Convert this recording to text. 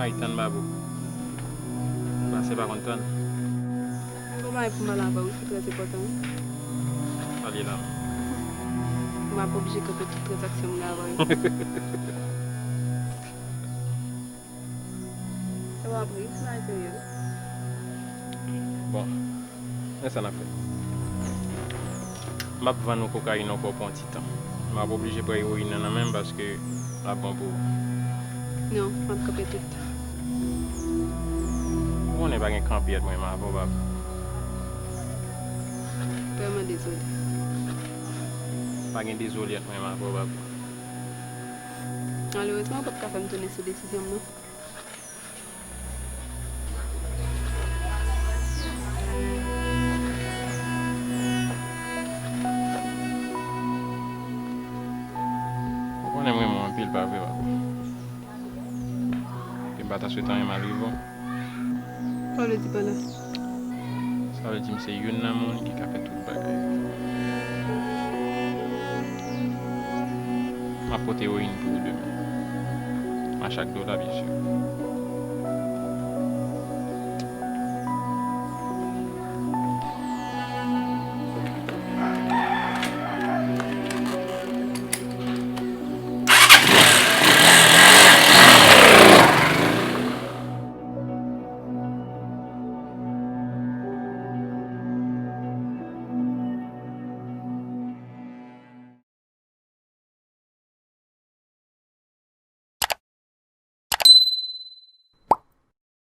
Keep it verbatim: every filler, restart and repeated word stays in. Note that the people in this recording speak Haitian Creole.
Ay, tann, Babou. Pase pa konn tann. Gon bagay pou m pale avè w wi, ki trè enpòtan wi. Pale la. M ap oblije kanpe tout tranzaksyon m gen avè w yo. Sa w ap ri, se bagay serye wi. Bon, men sa n ap fè. M ap vann ou kokayin ankò pou yon ti tan. M ap oblije pran ewoyin nan nan men m paske l ap bon pou ou. Non, m ap kanpe tout. Ou konnen pa gen kanpe ant mwen menm avè w, Babou. Vrèman dezole. Pa gen dezole ant mwen menm avè w, Babou. Malerezman, ou p ap ka fè m tounen sou desizyon m nan. Ou konnen m renmen w anpil, pa vre, Babou? E m pa ta swete anyen mal rive w. Sa w vle di pa la? Sa vle di m se youn nan moun ki ka fè tout bagay. M ap pote ewoyin pou ou demen. M a chak dola, byen si.